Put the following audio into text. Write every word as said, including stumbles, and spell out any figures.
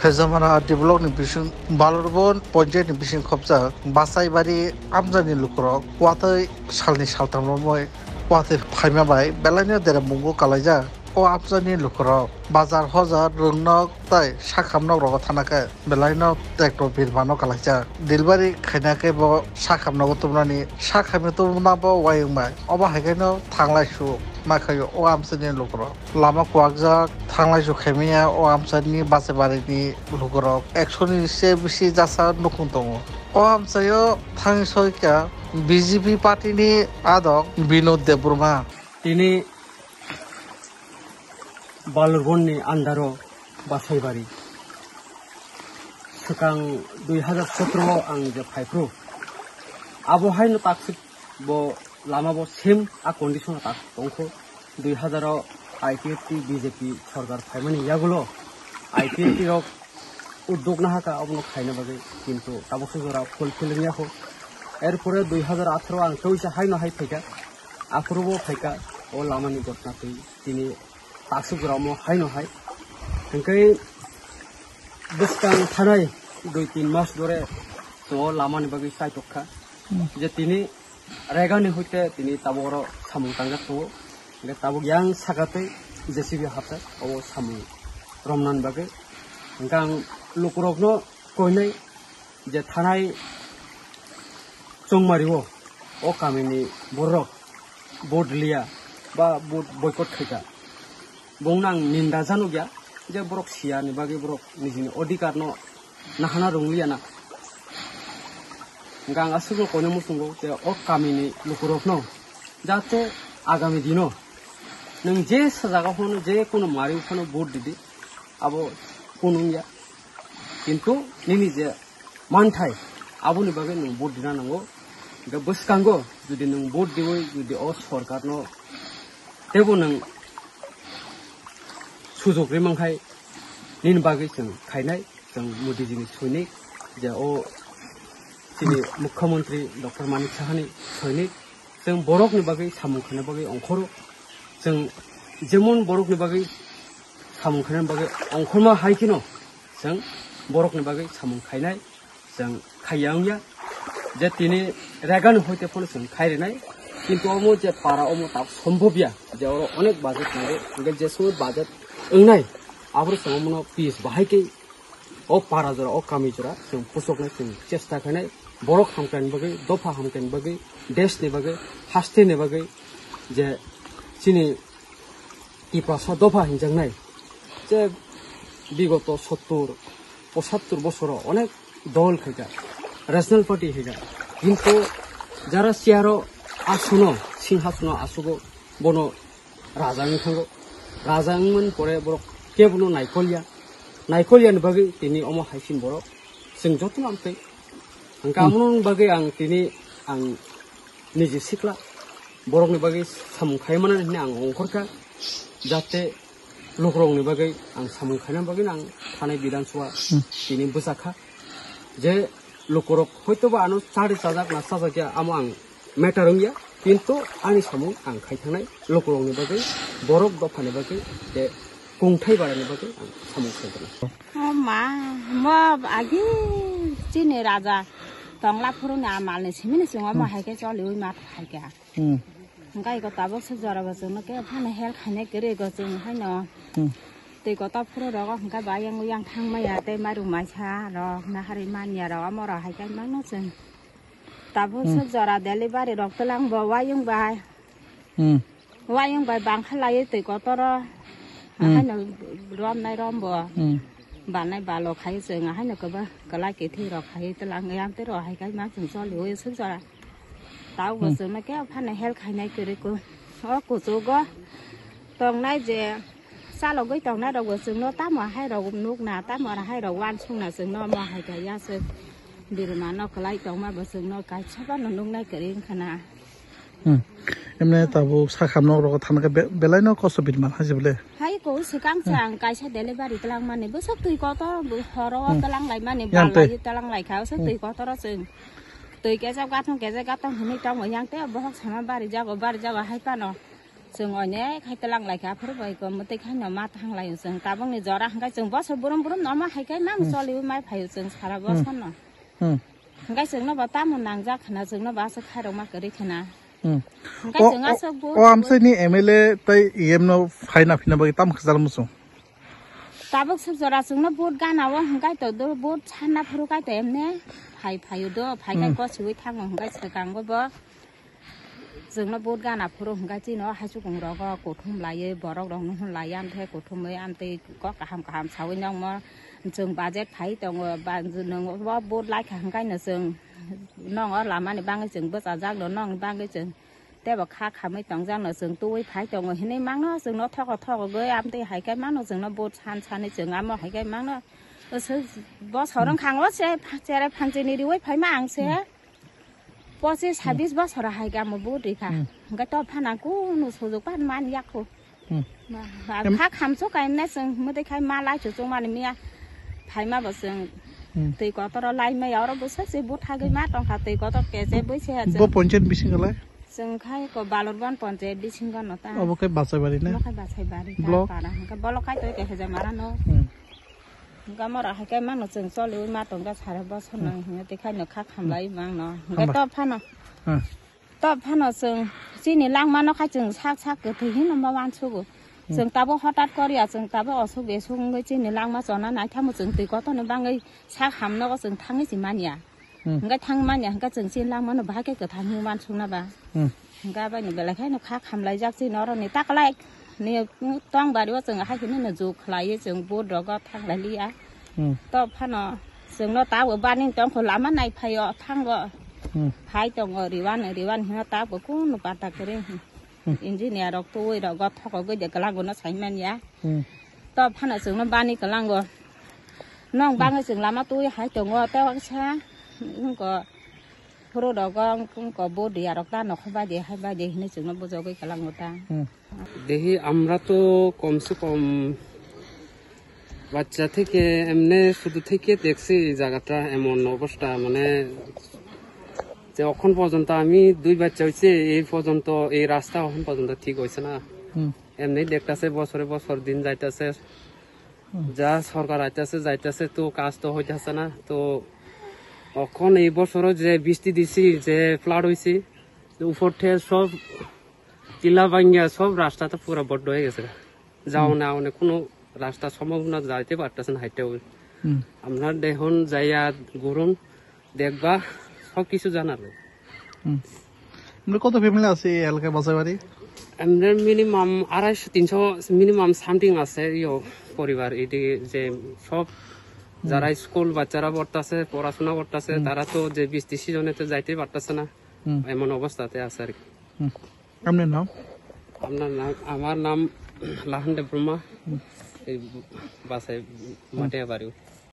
Khezamara R D block ni bising Balurbon ponjayat ni bising khopjak Basaibari amjani lukurok watwi salni saltam romwi watwi phaima bai belaino dera mungo kalaijak. O amjani lukurok bazar hojar rwngnok tai sakhamnok rogo thana khe belaino tekto birmano kalaijak. Delivery khaina khe bo sakhamnogo tubunani, sakhamno tubuna bo wayung bai. Obo hai khe no thanglai su ma khaio o amjani lukurok. Lama kuwakjak, thanglai su khaimaya o amchaini Basaibari ni lukurok ekso ni se bisi jasa nukhung tongo. O amchaio thangwi soika B J P party ni adok Binod Debbarma. Tini Balurbon ni andaro Basaibari. Swkang dui hazar sotro o ang je phaiphru, abo haino taksik bo lama bo same a condition o tak tongkho. Dui hazar o I P F T B J P sorkar phaimani yagulo I P F T rok uddog nahaka obono khaina bagwi, kintu tabuksa jora fulfill wngya kho. Erpore dui hazar atharo ang teisa haino hai phaikha, aphuru bo phaikha o lamani gotna twi tini taksuk jora omo haino hai. Hwnkhe bwskang thanai dui tin mas dore chwng o lamani bagwi chaitok kha. Hmm. Je tini Regani hoite tini tabuk oro samung tangjak tongo. Hingke tabuk yang saka tei J C B hapjak obo samung romnani bagwi. Hingke ang lukurokno koinai je thanai chongmari o, o kamini bororok vote liya ba vote boycott khaika. Bongno ang ninda janukya je borok siyani bagwi borok nijini odhikar no nahana rwngliya na. Hingke ang aswkno koinai muchungo je o kamini lukurokno jate agami dino nwng je sajagao phano je kunu mari phano vote didi abo kunu wngya. Kintu nini je manthai aboni bagwi nwng vote dina nango. Hingke bwskango jodi nwng vote diwi jodi o sorkarno teibo nwng sujok rimang khai nini bagwi chwng khainai, chwng Modiji ni soinik je o chini Mukhyamantri Doctor Manik Sahani soinik. Chwng borokni bagwi samung khaina bagwi ongkhoro. Chwng jemon borokni bagwi samung khaina bagwi ongkhorma hai kheno chwng borokni bagwi samung khainai. Chwng khaiya wngya je tini regani hoite phano chwng khai rinai, kintu omo je para omo tak sombobya je oro onek budget nango, hingke je somoy budget wngnai aboro chwng omono pis bahai khe o para jora o kami jora chwng puchoknai chwng chesta khainai borok hamkrai ni bagwi, dopha hamkrai ni bagwi, desh ni bagwi, haste ni bagwi je chini Tiprasa dopha hinjaknai je bigoto sottur, pochattur bosoro onek dol khaika, regional party khaika, kintu jara chair o asuno, singhasono asugo bono raja wng thango. Raja wngmani pore borok kebono naikolya, naikolya ni bagwi tini omo hai sin borok chwng jotono amtwi. Hingke hmm, amoni bagwi ang tini ang niji sikla borokni bagwi samung khai mano hinwi ang ongkhorkha, jate lukurokni bagwi ang samung khaina bagwi ang thanai Bidhan Sabha hmm, tini bwchakha je lukurok hoitoba ano chari chajak na chajakya amo ang matter wngya, kintu ani samung ang khai thangnai lukurokni bagwi, borok dophani bagwi, tei kungthai barani bagwi ang samung khai thangnai. O ma, mo agi chini raja tongla phuru ni amal ni simi ni chwng omo hmm, hai khe choliwi ma hai khe. Hmm. Hingke iko tabuk se jora bo chwngno kebo phano help khainai kwrwi go chwng haino. Hmm. Twi kotor phuru rogo hingke ba yang yang thang maya tei mairum maisa rok nahari manya rok omo rok hai khe mano chwng. Tabuk hmm, se jora delivery rok twlang bo wayung bai. Hmm. Wayung bai bangkha laiwi twi kotoro. Hmm. Haino romnai rombo. Hmm. Balnai balo khai chwng haino kwbang kwlai kithi rok khai twlang yang tei rok hai kai ma chwng choli wi suk jora. Tabuk bo hmm, chwngno kebo phano help khainai kwrwi kho. O kuchugo tongnai je chalogwi tongnai rokbo chwngno tamo hai rok nukna, tamo hai rok uansukna chwngno omo hai khe yaswk birmano kwlai tongma bo chwngno kaisa phano nuknai kwrwi wngkha na. Hmm. Emne tabuk sakhamno rogo thangkhe be-, belaino kosto birman hai se bole. Hai ko swkang hmm, chang kaisa delivery twlang mani bwswk twi kotor horo hmm, twlang lai mani yang tei balai twlang lai kha bwswk hmm, twi kotor chwng. Twi kejak gathong kejak gathong hinwi tongo yang tei bohok sama bari jago bari jago hai phano. Chwng onek hai tlang lai kha, aphuru bai ko mwtwi khai no ma thang lai chwng. Tabuk ni jora hwnkhe chwng bosor burum burum no ma hai khai ma Hmm. choli mai phai chwng sara Hmm. bosor no. Hmm. Hwnkhe chwng no ba tamo nangjak khna, chwng no ba aswk khai rok ma kwrwi khna. Hmm. Hwnkhe O, chwng o, aswk bo o amsai ni M L A tai E M no phaina phina bagwi tamo khajal muchung. Tabuk suk jora chwngno vote gana o hwnkhe to do vote sanna phuru kai to emne phai phaio do, phai kai Hmm. ko siwi thango hwnkhe swkang bo bo chwngno vote gana phuru hwnkhe chini o hachukung rogo kuthum laiwi borok rokno hwn lai amthe kuthumwi amtwi kok kaham kaham sawi nokmo chwng budget phai tongo ba nwng bo vote lai kha hwnkhe no chwng nong o lama ni bagwi chwng bwchajak do nong ni bagwi chwng Tebo kha khamwi tongjak no chwng twiwi phai tongo hinwi mangno chwngno thoko thoko gwi amtwi hai khe mano chwngno vote san sani chwng amo hai khe mangno. Bosor wngkhango se cherai phanchini riwi phaima ang se pochis sabis bosor hai khe amo vote rikha. Hmm. Hwnkhe to phana kunu sujuk pan man yakho. Hmm. Ba, ba, Em- kha khamso kaimne chwng mwtwi khai ma lai chuchung mani miya phaima bo chwng Hmm. twi kotoro lai maya oro bwsa se vote hagwi ma tongkha twi kotor kese bwse ha Bo chwng. Ponchayat bising kalai? Chwng khai ko Balurban Ponchayat bisingo no ta. Obo khe Basaibari na? Obo khe Basaibari ta Block? Para hwnkhe bolok khai to khe hejamara no. Hmm. Hwnkhe mora hai khe mano chwng choliwi ma tongkha sara bosor no Hmm. hwnkhe tei khai no kha khamlai mangno. Hwnkhe Hamba. To phano. Hmm. To phano chwng chini langma no khai chwng sak sak kwthwi hino ma wansugo. Hmm. Chwng tabo hotat koriya chwng tabo osuk besuk wngwi chini langma chona naithamo chwng twi kotorni bangwi sak hamnogo chwng thangwi si manya. Hmm. Hwnkhe thang manya hwnkhe chwng chini langmano bahai khe kwthang hwnwi uansukna ba. Hmm. Hwnkhe abaino belai kheno kha khamlaijak chini oroni taklaini tongbario chwng hai hwnwi no juk khlaiwi chwng vote rogo thanglai liya. Hmm. To phano chwngno tabok baning tongkho lama nai phaio thango. Hmm. Phai tongo riwan riwan hino tabok kunu pata kwrwi. Hmm. Engineer rok twi rogo thokogwi de kwlango no sai manya. Hmm. To phano chwngno bani kwlango. Nong Hmm. bangwi chwng lama twi hai tongo tei waksa nungko phuru rogo nungko bo diya rok ta nokho bai de hai bai de hinwi chwngno bujogwi kwlango ta. Hmm. দেখি, আমরা তো কমসে কম বাচ্চা থেকে এমনি শুরু থেকে দেখছি এই জায়গাটা এমন অবস্থা, মানে, যে এখন পর্যন্ত আমি দুই বাচ্চা হয়েছে, এই পর্যন্ত এই রাস্তা এখন পর্যন্ত ঠিক হয়েছে না। হুম। এমনি দেখতাছে বছরে বছর দিন যাইতাছে, হুম। যা সরকার আইতাছে যাইতাছে, তো কাজ তো হইতাছে না। তো এখন এই বছরও যে বৃষ্টি দিছি, যে ফ্লাড হইছে, উপর থেকে সব টিলা ভাঙ্গিয়া সব রাস্তাটা পুরো বন্ধ হয়ে গেছে। যাওয়া হুম। না, মানে কোনো রাস্তা সম্ভাবনা যাইতে পারতেছে না, হাইটে হবে। হুম। আপনার এখন যাইয়া ঘুরুন, দেখবা, সব কিছু জানার। হুম। আমরা কত ফ্যামিলি আছি এই এলাকায় বাসাবাড়ি? আমরা মিনিমাম আড়াইশো তিনশো মিনিমাম সামথিং আছে, ইয়ো, পরিবার। এটি যে সব হুম। যারা স্কুল বাচ্চারা পড়তাছে, পড়াশোনা করতেছে, হুম। তারা তো যে বৃষ্টি সিজনে তো যাইতে পারতেছে না, হুম। এমন অবস্থাতে আছে আর কি। হুম। আপনার নাম? আপনার নাম, আমার নাম লাহন দেববর্মা। হুম। এই বাসায় হুম। মাটিয়া বাড়ি।